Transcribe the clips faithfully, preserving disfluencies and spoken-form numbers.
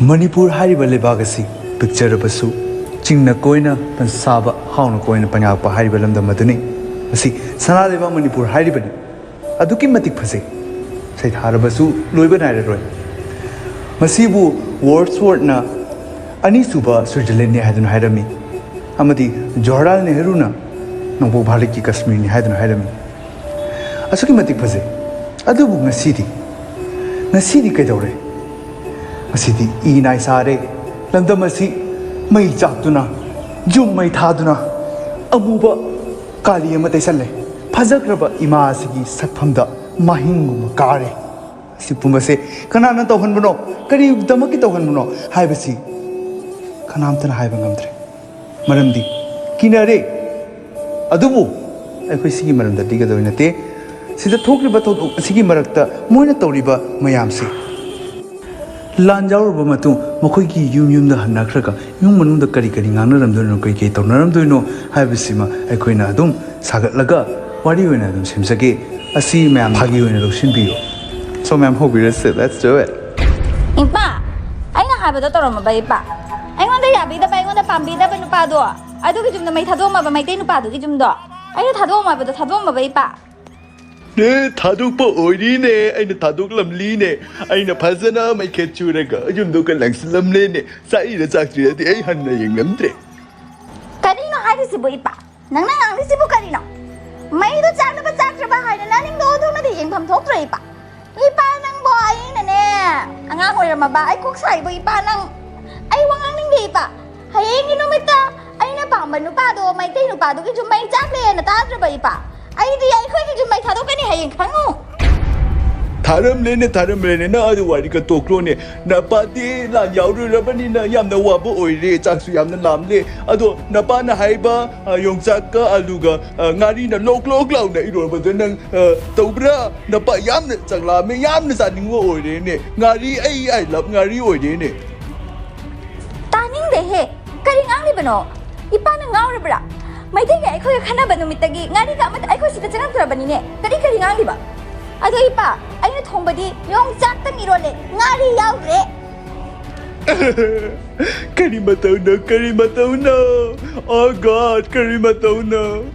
ꯃꯅꯤꯄꯨꯔ ꯍꯥꯏꯔꯤꯕ ꯂꯩꯕꯥꯛ ꯑꯁꯤ ꯄꯤꯛꯆꯔꯕꯁꯨ, ꯆꯤꯡꯅ ꯀꯣꯏꯅ ꯄꯟꯁꯥꯕ, ꯍꯥꯎꯅ ꯀꯣꯏꯅ ꯄꯟꯌꯥꯛꯄ ꯍꯥꯏꯔꯤꯕ ꯂꯝꯗꯝ ꯑꯗꯨꯅꯤ꯫ ꯃꯁꯤ ꯁꯅꯥ ꯂꯩꯕꯥꯛ ꯃꯅꯤꯄꯨꯔ ꯍꯥꯏꯔꯤꯕꯅꯤ꯫ ꯑꯗꯨꯛꯀꯤ ꯃꯇꯤꯛ ꯐꯖꯩ꯫ ꯁꯩꯊꯥꯔꯕꯁꯨ ꯂꯣꯏꯕ ꯅꯥꯏꯔꯔꯣꯏ꯫ ꯃꯁꯤꯕꯨ ꯋꯥꯔꯗꯁꯋꯔꯠꯅ ꯑꯅꯤꯁꯨꯕ ꯁ꯭ꯋꯤꯖꯔꯂꯦꯟꯅꯤ ꯍꯥꯏꯗꯨꯅ ꯍꯥꯏꯔꯝꯃꯤ, ꯑꯃꯗꯤ ꯖꯋꯥꯍꯔꯂꯥꯜ ꯅꯦꯍꯔꯨꯅ ꯅꯣꯡꯄꯣꯛ ꯚꯥꯔꯠꯀꯤ ꯀꯥꯁꯃꯤꯔꯅꯤ ꯍꯥꯏꯗꯨꯅ ꯍꯥꯏꯔꯝꯃꯤ꯫ ꯑꯁꯨꯛꯀꯤ ꯃꯇꯤꯛ ꯐꯖꯩ꯫ ꯑꯗꯨꯕꯨ ꯉꯁꯤꯗꯤ, ꯉꯁꯤꯗꯤ ꯀꯩꯗꯧꯔꯦ? ꯉꯁꯤꯗꯤ ꯏ ꯅꯥꯏ ꯁꯥꯔꯦ꯫ ꯂꯝꯗꯝ ꯑꯁꯤ ꯃꯩ ꯆꯥꯛꯇꯨꯅ, ꯌꯨꯝ ꯃꯩ ꯊꯥꯗꯨꯅ, ꯑꯃꯨꯕ ꯀꯥꯂꯤ ꯑꯃ ꯇꯩꯁꯜꯂꯦ꯫ ꯐꯖꯈ꯭ꯔꯕ ꯏꯃꯥ ꯑꯁꯤꯒꯤ ꯁꯛꯐꯝꯗ ꯃꯍꯤꯡꯒꯨꯝꯕ ꯀꯥꯔꯦ꯫ ꯑꯁꯤ ꯄꯨꯝꯕꯁꯦ ꯀꯅꯥꯅ ꯇꯧꯍꯟꯕꯅꯣ, ꯀꯔꯤꯗꯃꯛꯀꯤ ꯇꯧꯍꯟꯕꯅꯣ ꯍꯥꯏꯕꯁꯤ ꯀꯅꯥꯝꯇꯅ ꯍꯥꯏꯕ ꯉꯝꯗ꯭ꯔꯦ꯫ ꯃꯔꯝꯗꯤ ꯀꯤꯅꯔꯦ꯫ ꯑꯗꯨꯕꯨ ꯑꯩꯈꯣꯏ ꯁꯤꯒꯤ ꯃꯔꯝꯗ ꯂꯤꯒꯗꯧꯔꯤ ꯅꯠꯇꯦ꯫ ꯁꯤꯗ ꯊꯣꯛꯂꯤꯕ ꯊꯧꯗꯣꯛ ꯑꯁꯤꯒꯤ ꯃꯔꯛꯇ ꯃꯣꯏꯅ ꯇꯧꯔꯤꯕ ꯃꯌꯥꯝꯁꯦ, ꯂꯥꯟ ꯌꯥꯎꯔꯨꯔꯕ ꯃꯇꯨꯡ ꯃꯈꯣꯏꯒꯤ ꯌꯨꯝ ꯌꯨꯝꯗ ꯍꯟꯅꯈ꯭ꯔꯒ ꯏꯃꯨꯡ ꯃꯅꯨꯡꯗ ꯀꯔꯤ ꯀꯔꯤ ꯉꯥꯡꯅꯔꯝꯗꯣꯏꯅꯣ, ꯀꯔꯤ ꯀꯔꯤ ꯇꯧꯅꯔꯝꯗꯣꯏꯅꯣ ꯍꯥꯏꯕꯁꯤꯃ ꯑꯩꯈꯣꯏꯅ ꯑꯗꯨꯝ ꯁꯥꯒꯠꯂꯒ ꯋꯥꯔꯤ ꯑꯣꯏꯅ ꯑꯗꯨꯝ ꯁꯦꯝꯖꯒꯦ꯫ ꯑꯁꯤ ꯃꯌꯥꯝ ꯐꯥꯒꯤ ꯑꯣꯏꯅ ꯂꯧꯁꯤꯟꯕꯤꯌꯨ꯫ So ꯃꯌꯥꯝ ꯍꯧꯕꯤꯔꯁꯦ, let's do it. ꯏꯄꯥ, ꯑꯩꯅ ꯍꯥꯏꯕꯗꯣ ꯇꯧꯔꯝꯃꯕ ꯏꯄꯥ? ꯑꯩꯉꯣꯟꯗ ꯌꯥꯕꯤꯗꯕ, ꯑꯩꯉꯣꯟꯗ ꯄꯥꯝꯕꯤꯗꯕ ꯅꯨꯄꯥꯗꯣ, ꯑꯗꯨꯒꯤ ꯌꯨꯝꯗ ꯃꯩ ꯊꯥꯗꯣꯛꯑꯝꯃꯕ, ꯃꯩꯇꯩ ꯅꯨꯄꯥꯗꯨꯒꯤ ꯌꯨꯝꯗꯣ ꯑꯩꯅ ꯊꯥꯗꯣꯛꯑꯝꯃꯕꯗꯣ ꯊꯥꯗꯣꯛꯑꯝꯃꯕ ꯏꯄꯥ? ꯅꯦ, ꯊꯥꯗꯣꯛꯄ ꯑꯣꯏꯔꯤꯅꯦ꯫ ꯑꯩꯅ ꯊꯥꯗꯣꯛꯂꯝꯂꯤꯅꯦ꯫ ꯑꯩꯅ ꯐꯖꯅ ꯃꯩꯈꯦꯠ ꯆꯨꯔꯒ ꯌꯨꯝꯗꯣ ꯀ ꯂꯪꯁꯤꯜꯂꯝꯂꯦꯅꯦ꯫ ꯆꯥꯛꯏꯔ ꯆꯥꯛꯇ꯭ꯔꯤꯔꯗꯤ ꯑꯩ ꯍꯟꯅ ꯌꯦꯡꯂꯝꯗ꯭ꯔꯦ꯫ ꯀꯔꯤꯅꯣ ꯍꯥꯏꯔꯤꯁꯤꯕꯨ ꯏꯄꯥ? ꯅꯪꯅ ꯉꯥꯡꯂꯤꯁꯤꯕꯨ ꯀꯔꯤꯅꯣ? ꯃꯩꯗꯣ ꯆꯥꯛꯂꯕ ꯆꯥꯛꯇ꯭ꯔꯕ ꯍꯥꯏꯅ ꯅꯅꯤꯡꯗꯣ ꯑꯗꯨꯃꯗꯤ ꯌꯦꯡꯐꯝ ꯊꯣꯛꯇ꯭ꯔꯣ ꯏꯄꯥ? ꯏꯄꯥ ꯅꯪꯕꯣ, ꯑꯩꯅꯅꯦ ꯑꯉꯥꯡ ꯑꯣꯏꯔꯝꯃꯕ ꯑꯩ ꯀꯣꯛ ꯁꯥꯏꯕ ꯏꯄꯥ ꯅꯪ꯫ ꯑꯩ ꯋꯥ ꯉꯥꯡꯅꯤꯡꯗꯦ ꯏꯄꯥ꯫ ꯍꯌꯦꯡꯒꯤ ꯅꯨꯃꯤꯠꯇ ꯑꯩꯅ ꯄꯥꯝꯕ ꯅꯨꯄꯥꯗꯣ, ꯃꯩꯇꯩ ꯅꯨꯄꯥꯗꯨꯒꯤꯁꯨ ꯃꯩ ꯆꯥꯛꯂꯦꯅ ꯇꯥꯗ꯭ꯔꯕ ꯏꯄꯥ? ꯑꯩꯗꯤ ꯑꯩꯈꯣꯏꯒꯤꯁꯨ ꯃꯩ ꯊꯥꯗꯣꯛꯀꯅꯤ ꯍꯌꯦꯡ, ꯈꯪꯉꯨ꯫ ꯊꯥꯔꯝꯂꯦꯅꯦ, ꯊꯥꯔꯝꯂꯦꯅꯦ꯫ ꯅꯪ ꯑꯗꯨ ꯋꯥꯔꯤꯒ ꯇꯣꯛꯂꯣꯅꯦ꯫ ꯅꯄꯥꯗꯤ ꯂꯥꯟ ꯌꯥꯎꯔꯨꯔꯕꯅꯤꯅ ꯌꯥꯝꯅ ꯋꯥꯕ ꯑꯣꯏꯔꯦ, ꯆꯥꯛꯁꯨ ꯌꯥꯝꯅ ꯂꯥꯝꯂꯦ꯫ ꯑꯗꯣ ꯅꯄꯥꯅ ꯍꯥꯏꯕ, ꯑ, ꯌꯣꯡꯆꯥꯛꯀ ꯑꯂꯨꯒ, ꯑ, ꯉꯥꯔꯤꯅ ꯂꯣꯛ ꯂꯣꯛ ꯂꯥꯎꯅ ꯏꯔꯣꯟꯕꯗꯣ ꯅꯪ, ꯑ, ꯇꯧꯕ꯭ꯔꯥ? ꯅꯄꯥ ꯌꯥꯝꯅ ꯆꯥꯛ ꯂꯥꯝꯃꯦ, ꯌꯥꯝꯅ ꯆꯥꯅꯤꯡꯕ ꯑꯣꯏꯔꯦꯅꯦ꯫ ꯉꯥꯔꯤ, ꯑꯩ I love ꯉꯥꯔꯤ ꯑꯣꯏꯔꯦꯅꯦ꯫ ꯇꯥꯅꯤꯡꯗꯦꯍꯦ꯫ ꯀꯔꯤ ꯉꯥꯡꯂꯤꯕꯅꯣ? ꯏꯄꯥꯅ ꯉꯥꯎꯔꯕ꯭ꯔꯥ? ꯃꯩꯇꯩꯒ ꯑꯩꯈꯣꯏꯒ ꯈꯟꯅꯕ ꯅꯨꯃꯤꯠꯇꯒꯤ ꯉꯥꯔꯤꯒ ꯑꯃꯠꯇ ꯑꯩꯈꯣꯏ ꯁꯤꯗ ꯆꯪꯉꯛꯇ꯭ꯔꯕꯅꯤꯅꯦ꯫ ꯀꯔꯤ ꯀꯔꯤ ꯉꯥꯡꯂꯤꯕ? ꯑꯗꯣ ꯏꯄꯥ, ꯑꯩꯅ ꯊꯣꯡꯕꯗꯤ ꯌꯣꯡꯆꯥꯛꯇꯪ ꯏꯔꯣꯜꯂꯦ, ꯉꯥꯔꯤ ꯌꯥꯎꯗ꯭ꯔꯦ꯫ ꯀꯔꯤ ꯃꯇꯧꯅꯣ, ꯀꯔꯤ ꯃꯇꯧꯅꯣ? Oh God, ꯀꯔꯤ ꯃꯇꯧꯅꯣ?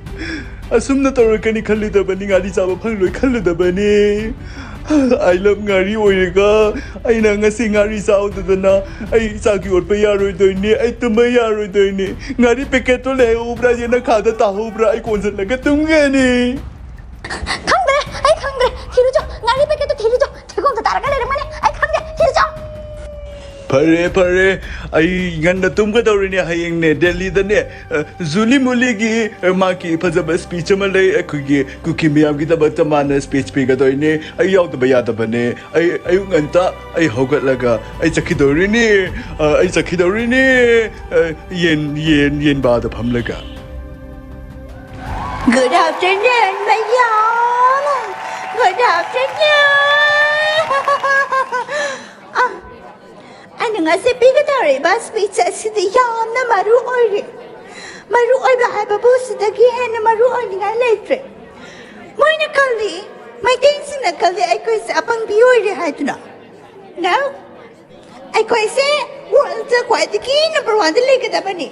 ꯑꯁꯨꯝꯅ ꯇꯧꯔꯛꯀꯅꯤ ꯈꯜꯂꯨꯗꯕꯅꯤ, ꯉꯥꯔꯤ ꯆꯥꯕ ꯐꯪꯂꯣꯏ ꯈꯜꯂꯨꯗꯕꯅꯤ꯫ I love ꯉꯥꯔꯤ ꯑꯣꯏꯔꯒ ꯑꯩꯅ ꯉꯁꯤ ꯉꯥꯔꯤ ꯆꯥꯍꯧꯗꯗꯅ ꯑꯩ ꯆꯥꯛ ꯌꯣꯠꯄ ꯌꯥꯔꯣꯏꯗꯣꯏꯅꯤ, ꯑꯩ ꯇꯨꯝꯕ ꯌꯥꯔꯣꯏꯗꯣꯏꯅꯤ꯫ ꯉꯥꯔꯤ packet ꯇꯣ ꯂꯩꯍꯧꯕ꯭ꯔꯥ, ꯌꯦꯅꯈꯥꯗ ꯇꯥꯍꯧꯕ꯭ꯔꯥ, ꯑꯩ ꯀꯣꯟꯁꯤꯜꯂꯒ ꯇꯨꯝꯒꯅꯤ꯫ ꯈꯪꯗ꯭ꯔꯦ, ꯑꯩ ꯈꯪꯗ꯭ꯔꯦ꯫ ꯊꯤꯔꯨꯆꯣ, ꯉꯥꯔꯤ packet ꯇꯣ ꯊꯤꯔꯨꯆꯣ꯫ ꯊꯤꯒꯣꯡꯗ ꯇꯥꯔꯒ ꯂꯩꯔꯝꯒꯅꯤ꯫ ꯑꯩ ꯈꯪꯗꯦ, ꯊꯤꯔꯨꯆꯣ꯫ ꯐꯔꯦ, ꯐꯔꯦ꯫ ꯑꯩ ꯉꯟꯅ ꯇꯨꯝꯒꯗꯧꯔꯤꯅꯦ꯫ ꯍꯌꯦꯡꯅꯦ, ꯗꯦꯜꯂꯤꯗꯅꯦ, ꯑ, ꯖꯨꯂꯤ ꯃꯨꯂꯤꯒꯤ, ꯑ, ꯃꯥꯒꯤ ꯐꯖꯕ speech ꯑꯃ ꯂꯩ꯫ ꯑꯩꯈꯣꯏꯒꯤ ꯀꯨꯀꯤ ꯃꯤꯌꯥꯝꯒꯤꯗꯃꯛꯇ ꯃꯥꯅ speech ꯄꯤꯒꯗꯣꯏꯅꯦ꯫ ꯑꯩ ꯌꯥꯎꯗꯕ ꯌꯥꯗꯕꯅꯦ꯫ ꯑꯩ ꯑꯌꯨꯛ ꯉꯟꯇꯥ ꯑꯩ ꯍꯧꯒꯠꯂꯒ ꯑꯩ ꯆꯠꯈꯤꯗꯧꯔꯤꯅꯤ꯫ ꯑ, ꯑꯩ ꯆꯠꯈꯤꯗꯧꯔꯤꯅꯤ꯫ ꯑ, ꯌꯦꯟ, ꯌꯦꯟ, ꯌꯦꯟꯕꯥꯗ ꯐꯝꯂꯒ꯫ Good afternoon, ꯃꯌꯥꯝ꯫ Good afternoon. ꯑ, ꯑꯩꯅ ꯉꯁꯤ ꯄꯤꯒꯗꯧꯔꯤꯕ speech ꯑꯁꯤꯗꯤ ꯌꯥꯝꯅ ꯃꯔꯨ ꯑꯣꯏꯔꯤ꯫ ꯃꯔꯨ ꯑꯣꯏꯕ ꯍꯥꯏꯕꯕꯨ ꯁꯤꯗꯒꯤ ꯍꯦꯟꯅ ꯃꯔꯨ ꯑꯣꯏꯅꯤꯡꯉꯥꯏ ꯂꯩꯇ꯭ꯔꯦ꯫ ꯃꯣꯏꯅ ꯈꯜꯂꯤ, ꯃꯩꯇꯩꯁꯤꯡꯅ ꯈꯜꯂꯤ ꯑꯩꯈꯣꯏꯁꯦ ꯑꯄꯪꯕꯤ ꯑꯣꯏꯔꯦ ꯍꯥꯏꯗꯨꯅ꯫ No, ꯑꯩꯈꯣꯏꯁꯦ world ꯗ ꯈ꯭ꯋꯥꯏꯗꯒꯤ number one ꯗ ꯂꯩꯒꯗꯕꯅꯤ꯫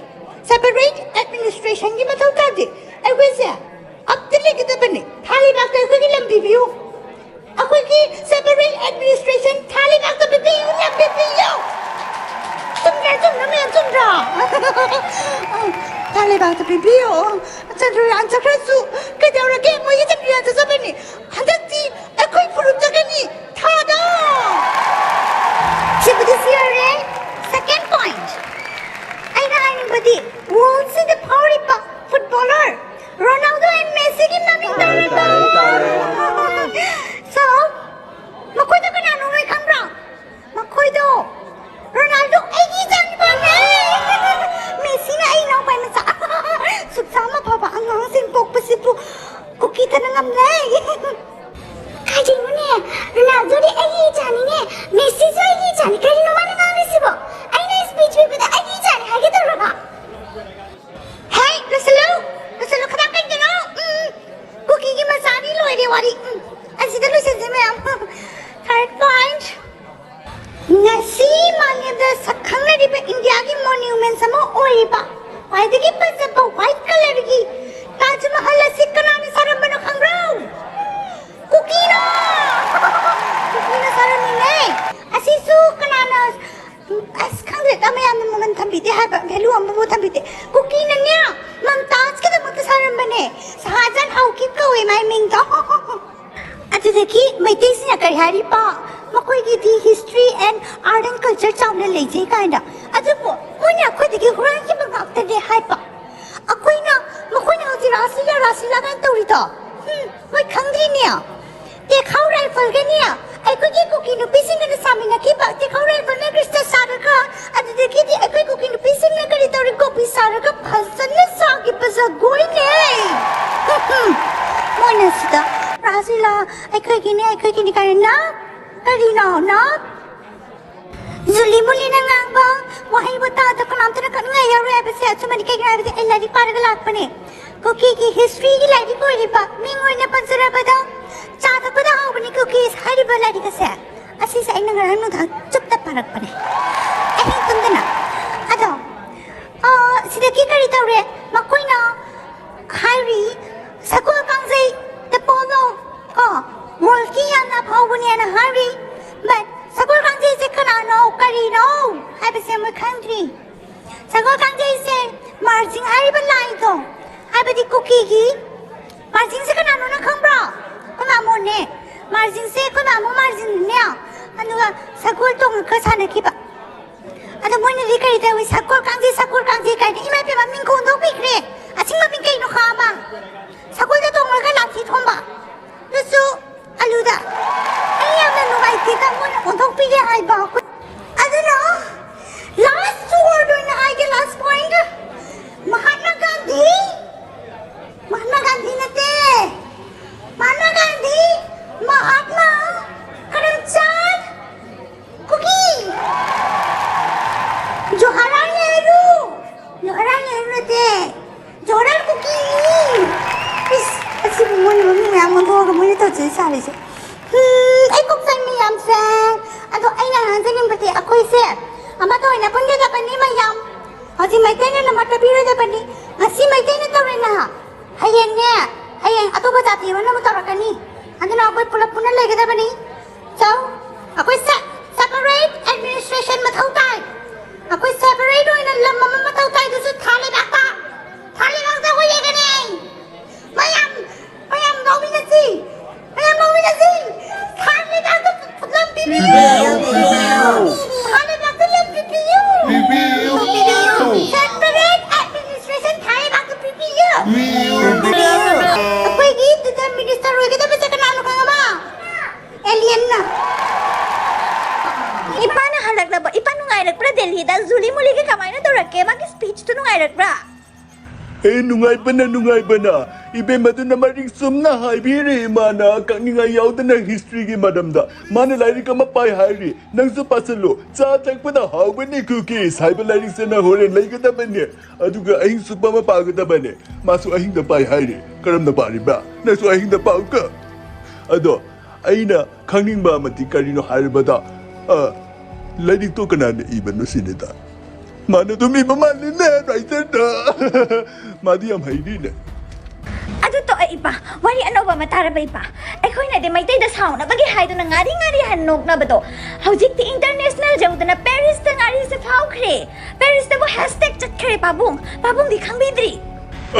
Separate administration ꯒꯤ ꯃꯊꯧ ꯇꯥꯗꯦ꯫ ꯑꯩꯈꯣꯏꯁꯦ up ꯇ ꯂꯩꯒꯗꯕꯅꯤ꯫ ꯊꯥ ꯂꯩꯕꯥꯛꯇ ꯑꯩꯈꯣꯏꯒꯤ ꯂꯝ ꯄꯤꯕꯤꯌꯨ꯫ ꯑꯩꯈꯣꯏꯒꯤ separate administration ꯊꯥ ꯂꯩꯕꯥꯛꯇ ꯄꯤꯕꯤꯌꯨ, ꯂꯝ ꯄꯤꯕꯤꯌꯨ꯫ ꯆꯨꯝꯗ꯭ꯔꯥ, ꯆꯨꯝꯗ꯭ꯔꯥ, ꯃꯌꯥꯝ ꯆꯨꯝꯗ꯭ꯔꯥ? ꯊꯥ ꯂꯩꯕꯥꯛꯇ ꯄꯤꯕꯤꯌꯨ꯫ ꯆꯟꯗ꯭ꯔꯌꯥꯟ ꯆꯠꯈ꯭ꯔꯁꯨ ꯀꯩꯗꯧꯔꯒꯦ? ꯃꯣꯏꯒꯤ ꯆꯟꯗ꯭ꯔꯌꯥꯟ ꯆꯠꯆꯕꯅꯤ꯫ ꯍꯟꯗꯛꯇꯤ ꯑꯩꯈꯣꯏ ꯐꯨꯔꯨꯞ ꯆꯠꯀꯅꯤ ꯊꯥꯗ꯫ ꯁꯤꯕꯨꯗꯤ ꯁꯤ ꯌꯥꯔꯦ꯫ Second point, ꯑꯩꯅ ꯍꯥꯏꯅꯤꯡꯕꯗꯤ, world ꯁꯤꯗ ꯐꯥꯎꯔꯤꯕ footballer Ronaldo and Messi ꯒꯤ ꯃꯃꯤꯡ ꯇꯥꯔꯦ, ꯇꯥꯔꯦ, ꯇꯥꯔꯦ꯫ So, ꯃꯈꯣꯏꯗꯣ ꯀꯅꯥꯅꯣ ꯅꯣꯏ ꯈꯪꯕ꯭ꯔꯣ? ꯃꯈꯣꯏꯗꯣ ꯔꯣꯅꯥꯜꯗꯣ ꯑꯩꯒꯤ ꯏꯆꯥꯅꯨꯄꯥꯅꯦ꯫ ꯃꯦꯁꯤꯅ ꯑꯩ ꯏꯅꯥꯎꯄꯥꯏ ꯃꯆꯥ꯫ ꯁꯨꯛ ꯆꯥꯝꯃ ꯐꯕ ꯑꯉꯥꯡꯁꯤꯡ ꯄꯣꯛꯄꯁꯤꯕꯨ ꯀꯨꯀꯤꯗꯅ ꯉꯝꯂꯦ꯫ ꯀꯔꯤꯅꯣꯅꯦ? ꯔꯣꯅꯥꯜꯗꯣꯗꯤ ꯑꯩꯒꯤ ꯏꯆꯥꯅꯤꯅꯦ, ꯃꯦꯁꯤꯁꯨ ꯑꯩꯒꯤ ꯏꯆꯥꯅꯤ꯫ ꯀꯔꯤꯅꯣ ꯃꯥꯅ ꯉꯥꯡꯂꯤꯁꯤꯕꯣ? ꯑꯩꯅ speech ꯄꯤꯕꯗ ꯑꯩꯒꯤ ꯏꯆꯥꯅꯤ ꯍꯥꯏꯒꯦ ꯇꯧꯔꯒ? ꯍꯦ, ꯂꯣꯏꯁꯤꯜꯂꯨ! ꯂꯣꯏꯁꯤꯜꯂꯨ, ꯈꯗꯥꯡ ꯀꯩꯗꯅꯣ? ꯎꯝ, ꯀꯨꯀꯤꯒꯤ ꯃꯆꯥꯅꯤ, ꯂꯣꯏꯔꯦ ꯋꯥꯔꯤ꯫ ꯎꯝ, ꯑꯁꯤꯗ ꯂꯣꯏꯁꯤꯟꯁꯦ ꯃꯌꯥꯝ꯫ Third point. ꯉꯁꯤ ꯃꯥꯂꯦꯝꯗ ꯁꯛ ꯈꯪꯅꯔꯤꯕ ꯏꯟꯗꯤꯌꯥꯒꯤ ꯃꯣꯅꯨꯃꯦꯟꯁ ꯑꯃ ꯑꯣꯏꯔꯤꯕ ꯈ꯭ꯋꯥꯏꯗꯒꯤ ꯐꯖꯕ ꯋꯥꯏꯠ ꯀꯂꯔꯒꯤ ꯇꯥꯖ ꯃꯍꯜ ꯑꯁꯤ ꯀꯅꯥꯅ ꯁꯥꯔꯝꯕꯅꯣ ꯈꯪꯕ꯭ꯔꯣ? ꯀꯨꯀꯤꯅ! ꯀꯨꯀꯤꯅ ꯁꯥꯔꯝꯃꯤꯅꯦ꯫ ꯑꯁꯤꯁꯨ ꯀꯅꯥꯅ? ꯑꯁ, ꯈꯪꯗ꯭ꯔꯦꯗ, ꯃꯌꯥꯝꯅ ꯃꯃꯜ ꯊꯝꯕꯤꯗꯦ ꯍꯥꯏꯕ, ꯚꯦꯂꯨ ꯑꯃꯕꯨ ꯊꯝꯕꯤꯗꯦ꯫ ꯀꯨꯀꯤꯅꯅꯦ, ꯃꯝꯇꯥꯖꯀꯤꯗꯃꯛꯇ ꯁꯥꯔꯝꯕꯅꯦ꯫ ꯁꯍꯥꯖꯥꯟ ꯍꯥꯎꯀꯤꯞ ꯀꯧꯋꯦ ꯃꯥꯏ ꯃꯤꯡꯗꯣ꯫ ꯑꯗꯨꯗꯒꯤ ꯃꯩꯇꯩꯁꯤꯅ ꯀꯔꯤ ꯍꯥꯏꯔꯤꯕ? ꯃꯈꯣꯏꯒꯤꯗꯤ history and art and culture ꯆꯥꯎꯅ ꯂꯩꯖꯩ ꯀꯥꯏꯅ꯫ ꯑꯗꯨꯕꯨ ꯃꯣꯏꯅ ꯑꯩꯈꯣꯏꯗꯒꯤ ꯍꯨꯔꯥꯟꯈꯤꯕ ꯉꯥꯛꯇꯅꯦ ꯍꯥꯏꯕ꯫ ꯑꯩꯈꯣꯏꯅ, ꯃꯈꯣꯏꯅ ꯍꯧꯖꯤꯛ ꯔꯥꯁꯂꯤꯂꯥ, ꯔꯥꯁꯂꯤꯂꯥ ꯀꯥꯏꯅ ꯇꯧꯔꯤꯗꯣ, ꯍꯨꯝ, ꯃꯣꯏ ꯈꯪꯗ꯭ꯔꯤꯅꯦ꯫ ꯇꯦꯈꯥꯎ ꯔꯥꯏꯐꯜꯒꯅꯦ, ꯑꯩꯈꯣꯏꯒꯤ ꯀꯨꯀꯤ ꯅꯨꯄꯤꯁꯤꯡꯒꯅ ꯁꯥꯃꯤꯟꯅꯈꯤꯕ ꯇꯦꯈꯥꯎ ꯔꯥꯏꯐꯜꯅ ꯀ꯭ꯔꯤꯁꯇ ꯁꯥꯔꯒ, ꯑꯗꯨꯗꯒꯤꯗꯤ ꯑꯩꯈꯣꯏ ꯀꯨꯀꯤ ꯅꯨꯄꯤꯁꯤꯡꯅ ꯀꯔꯤ ꯇꯧꯔꯤ? ꯀꯣꯐꯤ ꯁꯥꯔꯒ ꯐꯖꯅ ꯁꯥꯈꯤꯕ ꯖꯒꯣꯏꯅꯦ꯫ ꯃꯣꯏꯅ ꯁꯤꯗ ꯔꯥꯁꯂꯤꯂꯥ ꯑꯩꯈꯣꯏꯒꯤꯅꯦ, ꯑꯩꯈꯣꯏꯒꯤꯅꯦ ꯀꯥꯏꯅ ꯀꯔꯤꯅꯣ, ꯅꯣ? ꯖꯨꯂꯤ ꯃꯨꯂꯤꯅ ꯉꯥꯡꯕ ꯋꯥꯍꯩ ꯋꯥꯇꯥꯗ ꯀꯅꯥꯝꯇꯅ ꯀꯛꯅꯤꯡꯉꯥꯏ ꯌꯥꯎꯔꯣꯏ ꯍꯥꯏꯕꯁꯦ ꯑꯆꯨꯝꯕꯅꯤ꯫ ꯀꯩꯒꯤꯅꯣ ꯍꯥꯏꯕꯗꯤ ꯑꯩ ꯂꯥꯏꯔꯤꯛ ꯄꯥꯔꯒ ꯂꯥꯛꯄꯅꯦ꯫ ꯀꯨꯀꯤꯒꯤ ꯍꯤꯁꯇ꯭ꯔꯤꯒꯤ ꯂꯥꯏꯔꯤꯛ ꯑꯣꯏꯔꯤꯕ, ꯃꯤꯡ ꯑꯣꯏꯅ ꯄꯟꯖꯔꯕꯗ, ꯆꯥ ꯊꯛꯄꯗ ꯍꯥꯎꯕꯅꯤ ꯀꯨꯀꯤꯁ ꯍꯥꯏꯔꯤꯕ ꯂꯥꯏꯔꯤꯛ ꯑꯁꯦ, ꯑꯁꯤꯁꯦ ꯑꯩꯅ ꯉꯔꯥꯡ ꯅꯨꯡꯗꯥꯡ ꯆꯨꯞꯇ ꯄꯥꯔꯛꯄꯅꯦ, ꯑꯍꯤꯡ ꯇꯨꯝꯗꯅ꯫ ꯑꯗꯣ, ꯑ, ꯁꯤꯗꯒꯤ ꯀꯔꯤ ꯇꯧꯔꯦ? ꯃꯈꯣꯏꯅ ꯍꯥꯏꯔꯤ, ꯁꯒꯣꯜ ꯀꯥꯡꯖꯩ, the polo, ꯀꯣ, worldꯀꯤ ꯌꯥꯝꯅ ꯐꯥꯎꯕꯅꯦꯅ ꯍꯥꯏꯔꯤ꯫ But ꯁꯒꯣꯜ ꯀꯥꯡꯖꯩꯁꯦ ꯀꯅꯥꯅꯣ, ꯀꯔꯤꯅꯣ ꯍꯥꯏꯕꯁꯦ ꯃꯣꯏ ꯈꯪꯗ꯭ꯔꯤ꯫ ꯁꯒꯣꯜ ꯀꯥꯡꯖꯩꯁꯦ ꯃꯥꯔꯖꯤꯡ ꯍꯥꯏꯔꯤꯕ ꯂꯥꯏꯗꯣ, ꯍꯥꯏꯕꯗꯤ ꯀꯨꯀꯤꯒꯤ ꯃꯥꯔꯖꯤꯡꯁꯦ ꯀꯅꯥꯅꯣꯅ ꯈꯪꯕ꯭ꯔꯣ? ꯑꯩꯈꯣꯏ ꯃꯥꯃꯣꯅꯦ꯫ ꯃꯥꯔꯖꯤꯡꯁꯦ ꯑꯩꯈꯣꯏ ꯃꯥꯃꯣ ꯃꯥꯔꯖꯤꯡꯅꯦ꯫ ꯑꯗꯨꯒ ꯁꯒꯣꯜ ꯇꯣꯡꯉꯒ ꯁꯥꯟꯅꯈꯤꯕ꯫ ꯑꯗꯣ ꯃꯣꯏꯅꯗꯤ ꯀꯔꯤ ꯇꯧꯏ? "ꯁꯒꯣꯜ ꯀꯥꯡꯖꯩ, ꯁꯒꯣꯜ ꯀꯥꯡꯖꯩ" ꯀꯥꯏꯅ, ꯏꯃꯥ ꯏꯕꯦꯝꯃ, ꯃꯤꯡ ꯀꯣꯟꯊꯣꯛꯄꯤꯈ꯭ꯔꯦ꯫ ꯑꯁꯤꯡꯕ ꯃꯤꯡ ꯀꯩꯅꯣ ꯈꯪꯉꯕ? ꯁꯒꯣꯜꯗ ꯇꯣꯡꯉꯒ ꯂꯥꯟꯊꯤ ꯊꯣꯝꯕ꯫ ꯑꯗꯨꯁꯨ ꯑꯂꯨꯗ꯫ ꯑꯩ ꯌꯥꯝꯅ ꯅꯨꯡꯉꯥꯏꯇꯦꯗ, ꯃꯣꯏꯅ ꯑꯣꯟꯊꯣꯛꯄꯤꯔꯦ ꯍꯥꯏꯕ꯫ ꯑꯗꯨꯅ last word ꯑꯣꯏꯅ ꯍꯥꯏꯒꯦ, last point꯫ ꯃꯍꯥꯠꯃꯥ ꯒꯥꯟꯙꯤ, ꯃꯍꯥꯠꯃꯥ ꯒꯥꯟꯙꯤ ꯅꯠꯇꯦ, ꯃꯍꯥꯠꯃꯥ ꯒꯥꯟꯙꯤ, ꯃꯍꯥꯠꯃꯥ ꯀꯔꯝꯆꯥꯟ, ꯀꯨꯀꯤ꯫ ꯖꯋꯥꯍꯔꯂꯥꯜ ꯅꯦꯍꯔꯨ꯫ ꯖꯋꯥꯍꯔꯂꯥꯜ ꯅꯦꯍꯔꯨ ꯅꯠꯇꯦ꯫ ꯖꯋꯥꯍꯔꯂꯥꯜ ꯀꯨꯀꯤꯅꯤ꯫ ꯏꯁ, ꯑꯁꯤꯕꯨ ꯃꯣꯏꯅ ꯃꯃꯤꯡ ꯃꯌꯥꯝ ꯑꯣꯟꯊꯣꯛꯑꯒ ꯃꯣꯏꯅ ꯇꯧꯖꯔꯤ ꯁꯥꯔꯤꯁꯦ꯫ ꯍꯝ, ꯑꯩ ꯀꯣꯛ ꯆꯪꯉꯤ ꯌꯥꯝ ꯁꯦ꯫ ꯑꯗꯣ ꯑꯩꯅ ꯉꯥꯡꯖꯅꯤꯡꯕꯗꯤ ꯑꯩꯈꯣꯏꯁꯦ ꯑꯃꯠꯇ ꯑꯣꯏꯅ ꯄꯨꯟꯒꯗꯕꯅꯤ ꯃꯌꯥꯝ꯫ ꯍꯧꯖꯤꯛ ꯃꯩꯇꯩꯅ ꯅꯃꯠꯇ ꯄꯤꯔꯣꯏꯗꯕꯅꯤ꯫ ꯉꯁꯤ ꯃꯩꯇꯩꯅ ꯇꯧꯔꯦꯅ, ꯍꯌꯦꯡꯅꯦ, ꯍꯌꯦꯡ ꯑꯇꯣꯞꯄ ꯖꯥꯇꯤ ꯑꯃꯅ ꯑꯃꯨꯛ ꯇꯧꯔꯛꯀꯅꯤ꯫ ꯑꯗꯨꯅ ꯑꯩꯈꯣꯏ ꯄꯨꯂꯞ ꯄꯨꯟꯅ ꯂꯩꯒꯗꯕꯅꯤ꯫ ꯆꯧ, ꯑꯩꯈꯣꯏ ꯁꯦ-, separate administration ꯃꯊꯧ ꯇꯥꯏ꯫ ꯑꯩꯈꯣꯏ separate ꯑꯣꯏꯅ ꯂꯝ ꯑꯃ ꯃꯊꯧ ꯇꯥꯏ, ꯑꯗꯨꯁꯨ ꯊꯥ ꯂꯩꯕꯥꯛꯇ꯫ ꯊꯥ ꯂꯩꯕꯥꯛꯇ ꯑꯩꯈꯣꯏ ꯂꯩꯒꯅꯤ꯫ ꯃꯌꯥꯝ, ꯃꯌꯥꯝ ꯂꯧꯃꯤꯟꯅꯁꯤ꯫ ꯃꯌꯥꯝ ꯂꯧꯃꯤꯟꯅꯁꯤ꯫ ꯊꯥ ꯂꯩꯕꯥꯛꯇ ꯂꯝ ꯄꯤꯕꯤꯌꯨ꯫ ꯄꯤꯕꯤꯌꯨ, ꯄꯤꯕꯤꯌꯨ꯫ ꯊꯥ ꯂꯩꯕꯥꯛꯇ ꯂꯝ ꯄꯤꯕꯤꯌꯨ꯫ ꯄꯤꯕꯤꯌꯨ, ꯄꯤꯕꯤꯌꯨ꯫ Separate administration ꯊꯥ ꯂꯩꯕꯥꯛꯇ ꯄꯤꯕꯤꯌꯨ꯫ ꯄꯤꯕꯤꯌꯨ, ꯄꯤꯕꯤꯌꯨ꯫ ꯑꯩꯈꯣꯏꯒꯤ ꯗꯨꯗ minister ꯑꯣꯏꯒꯗꯕꯁꯦ ꯀꯅꯥꯅꯣ ꯈꯪꯉꯕ? Alienꯅ꯫ ꯏꯄꯥꯅ ꯍꯜꯂꯛꯂꯕ, ꯏꯄꯥ ꯅꯨꯡꯉꯥꯏꯔꯛꯄ꯭ꯔꯥ ꯗꯦꯜꯂꯤꯗ? ꯖꯨꯂꯤ ꯃꯨꯂꯤꯒ ꯀꯃꯥꯏꯅ ꯇꯧꯔꯛꯀꯦ? ꯃꯥꯒꯤ speechꯇꯨ ꯅꯨꯡꯉꯥꯏꯔꯛꯄ꯭ꯔꯥ? ꯑꯦ, ꯅꯨꯡꯉꯥꯏꯕꯅ, ꯅꯨꯡꯉꯥꯏꯕꯅ꯫ ꯏꯕꯦꯝꯃꯗꯨꯅ ꯃꯔꯤꯛ ꯆꯨꯝꯅ ꯍꯥꯏꯕꯤꯔꯦ, ꯏꯃꯥꯅ ꯀꯛꯅꯤꯡꯉꯥꯏ ꯌꯥꯎꯗꯅ historyꯒꯤ ꯃꯔꯝꯗ꯫ ꯃꯥꯅ ꯂꯥꯏꯔꯤꯛ ꯑꯃ ꯄꯥꯏ ꯍꯥꯏꯔꯤ, ꯅꯪꯁꯨ ꯄꯥꯁꯤꯜꯂꯨ꯫ "ꯆꯥ ꯊꯛꯄꯗ ꯍꯥꯎꯕꯅꯤ cookies" ꯍꯥꯏꯕ ꯂꯥꯏꯔꯤꯛꯁꯦ ꯅꯪ ꯍꯣꯔꯦꯟ ꯂꯩꯒꯗꯕꯅꯤ꯫ ꯑꯗꯨꯒ ꯑꯍꯤꯡ ꯆꯨꯞꯄ ꯑꯃ ꯄꯥꯒꯗꯕꯅꯤ꯫ ꯃꯥꯁꯨ ꯑꯍꯤꯡꯗ ꯄꯥꯏ ꯍꯥꯏꯔꯤ꯫ ꯀꯔꯝꯅ ꯄꯥꯔꯤꯕ? ꯅꯪꯁꯨ ꯑꯍꯤꯡꯗ ꯄꯥꯎꯀꯣ꯫ ꯑꯗꯣ ꯑꯩꯅ ꯈꯪꯅꯤꯡꯕ ꯑꯃꯗꯤ ꯀꯔꯤꯅꯣ ꯍꯥꯏꯔꯕꯗ, ꯑ, ꯂꯥꯏꯔꯤꯛꯇꯣ ꯀꯅꯥꯅ ꯏꯕꯅꯣ ꯁꯤꯅꯤꯗ꯫ ꯃꯥꯅ ꯑꯗꯨꯝ ꯏꯕ ꯃꯥꯜꯂꯤꯅꯦ, writerꯗ꯫ ꯃꯥꯗꯤ ꯌꯥꯝ ꯍꯩꯔꯤꯅꯦ꯫ ꯑꯗꯨ ꯇꯣꯛꯑꯦ ꯏꯄꯥ, ꯋꯥꯔꯤ ꯑꯅꯧꯕ ꯑꯃ ꯇꯥꯔꯕ ꯏꯄꯥ? ꯑꯩꯈꯣꯏꯅꯗꯤ ꯃꯩꯇꯩꯗ ꯁꯥꯎꯅꯕꯒꯤ ꯍꯥꯏꯗꯨꯅ ꯉꯥꯔꯤ ꯉꯥꯔꯤ ꯍꯥꯏꯅ ꯅꯣꯛꯅꯕꯗꯣ, ꯍꯧꯖꯤꯛꯇꯤ international ꯌꯧꯗꯅ Parisꯇ ꯉꯥꯔꯤꯁꯦ ꯐꯥꯎꯈ꯭ꯔꯦ꯫ Parisꯇꯕꯨ hashtag ꯆꯠꯈ꯭ꯔꯦ ꯄꯥꯕꯨꯡ꯫ ꯄꯥꯕꯨꯡꯗꯤ ꯈꯪꯕꯤꯗ꯭ꯔꯤ?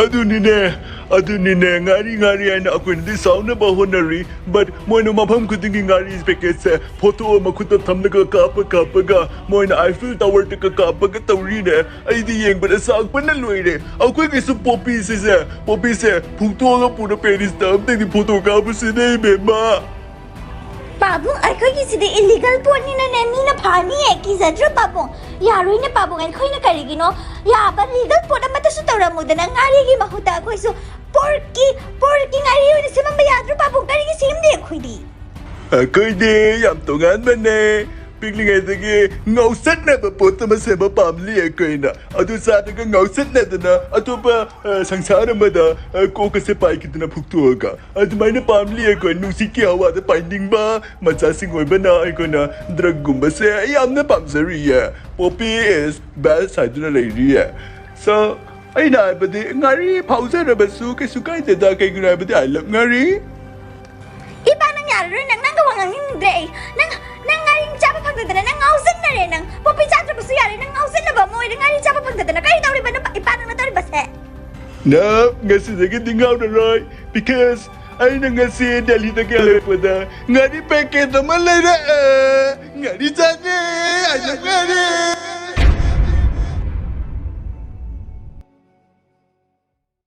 ꯑꯗꯨꯅꯤꯅꯦ, ꯑꯗꯨꯅꯤꯅꯦ, ꯉꯥꯔꯤ ꯉꯥꯔꯤ ꯍꯥꯏꯅ ꯑꯩꯈꯣꯏꯅꯗꯤ ꯁꯥꯎꯅꯕ ꯍꯣꯠꯅꯔꯤ, but ꯃꯣꯏꯅ ꯃꯐꯝ ꯈꯨꯗꯤꯡꯒꯤ ꯉꯥꯔꯤ packetꯁꯦ photo ꯃꯈꯨꯠꯇ ꯊꯝꯂꯒ ꯀꯥꯞꯄ ꯀꯥꯞꯄꯒ ꯃꯣꯏꯅ Eiffel Towerꯗꯒ ꯀꯥꯞꯄꯒ ꯇꯧꯔꯤꯅꯦ꯫ ꯑꯩꯗꯤ ꯌꯦꯡꯕꯗ ꯁꯥꯛꯄꯅ ꯂꯣꯏꯔꯦ꯫ ꯑꯩꯈꯣꯏꯒꯤꯁꯨ poppyꯁꯤꯁꯦ, poppyꯁꯦ ꯐꯨꯛꯇꯣꯛꯑꯒ ꯄꯨꯔ Parisꯇ ꯑꯝꯇꯪꯗꯤ photo ꯀꯥꯞꯄꯨꯁꯤꯅꯦ, ꯏꯕꯦꯝꯃ꯫ ꯄꯥꯕꯨꯡ, ꯑꯩꯈꯣꯏꯒꯤꯁꯤꯗꯤ illegal ꯄꯣꯠꯅꯤꯅꯅꯦ, ꯃꯤꯅ ꯐꯥꯅꯤꯌꯦ, ꯀꯤꯖꯗ꯭ꯔꯣ ꯄꯥꯕꯨꯡ? ꯌꯥꯔꯣꯏꯅꯦ ꯄꯥꯕꯨꯡ, ꯑꯩꯈꯣꯏꯅ ꯀꯔꯤꯒꯤꯅꯣ ꯌꯥꯕ legal ꯄꯣꯠ ꯑꯃꯠꯇꯁꯨ ꯇꯧꯔꯝꯃꯨꯗꯅ, ꯉꯥꯔꯤꯒꯤ ꯃꯍꯨꯠꯇ ꯑꯩꯈꯣꯏꯁꯨ porkꯀꯤ, porkꯀꯤ ꯉꯥꯔꯤ ꯑꯣꯏꯅ ꯁꯦꯝꯃꯝꯕ ꯌꯥꯗ꯭ꯔꯣ ꯄꯥꯕꯨꯡ? ꯀꯔꯤꯒꯤ ꯁꯦꯝꯗꯦ ꯑꯩꯈꯣꯏꯗꯤ? ꯑꯩꯈꯣꯏꯗꯤ ꯌꯥꯝ ꯇꯣꯉꯥꯟꯕꯅꯦ꯫ ꯄꯤꯛꯂꯤꯉꯩꯗꯒꯤ ꯉꯥꯎꯁꯟꯅꯕ ꯄꯣꯠ ꯑꯃ ꯁꯦꯝꯕ ꯄꯥꯝꯂꯤ ꯑꯩꯈꯣꯏꯅ꯫ ꯑꯗꯨ ꯆꯥꯔꯒ ꯉꯥꯎꯁꯟꯅꯗꯅ ꯑꯇꯣꯞꯄ, ꯑ, ꯁꯪꯁꯥꯔ ꯑꯃꯗ, ꯑ, ꯀꯣꯛ ꯑꯁꯦ ꯄꯥꯏꯈꯤꯗꯅ ꯐꯨꯛꯇꯣꯛꯑꯒ꯫ ꯑꯗꯨꯃꯥꯏꯅ ꯄꯥꯝꯂꯤ ꯑꯩꯈꯣꯏ꯫ ꯅꯨꯡꯁꯤꯠꯀꯤ ꯍꯋꯥꯗ ꯄꯥꯏꯅꯤꯡꯕ ꯃꯆꯥꯁꯤꯡ ꯑꯣꯏꯕꯅ ꯑꯩꯈꯣꯏꯅ ꯗ꯭ꯔꯒꯒꯨꯝꯕꯁꯦ ꯌꯥꯝꯅ ꯄꯥꯝꯖꯔꯤꯌꯦ꯫ Poppy is best ꯍꯥꯏꯗꯨꯅ ꯂꯩꯔꯤꯌꯦ꯫ So, ꯑꯩꯅ ꯍꯥꯏꯕꯗꯤ ꯉꯥꯔꯤ ꯐꯥꯎꯖꯔꯕꯁꯨ ꯀꯩꯁꯨ ꯀꯥꯏꯗꯦꯗ, ꯀꯩꯒꯤꯅꯣ ꯍꯥꯏꯕꯗꯤ I love ꯉꯥꯔꯤ꯫ ꯏꯄꯥ, ꯅꯪ ꯌꯥꯔꯔꯣꯏ, ꯅꯪ, ꯅꯪꯒ ꯋꯥ ꯉꯥꯡꯅꯤꯡꯗ꯭ꯔꯦ ꯑꯩ꯫ ꯅꯪ, ꯅꯪ ꯉꯥꯔꯤ ꯆꯥꯕ ꯐꯪꯗꯗꯅ ꯅꯪ ꯉꯥꯎꯁꯤꯟꯅꯔꯦ, ꯅꯪ꯫ ꯄꯣꯄꯤ ꯆꯥꯗ꯭ꯔꯕꯁꯨ ꯌꯥꯔꯦ, ꯅꯪ ꯉꯥꯎꯁꯤꯟꯅꯕ ꯑꯃ ꯑꯣꯏꯔꯦ꯫ ꯉꯥꯔꯤ ꯆꯥꯕ ꯐꯪꯗꯗꯅ ꯀꯔꯤ ꯇꯧꯔꯤꯕ ꯅꯄꯥ-, ꯏꯄꯥ, ꯅꯪꯅ ꯇꯧꯔꯤꯕꯁꯦ? ꯅꯪ ꯉꯁꯤꯗꯒꯤꯗꯤ ꯉꯥꯎꯔꯔꯣꯏ, because ꯑꯩꯅ ꯉꯁꯤ ꯗꯦꯜꯂꯤꯗꯒꯤ ꯍꯜꯂꯛꯄꯗ ꯉꯥꯔꯤ packet ꯑꯃ ꯂꯩꯔꯛꯑꯦ꯫ ꯉꯥꯔꯤ ꯆꯥꯒꯦ, ꯑꯩꯅ ꯉꯥꯔꯤ꯫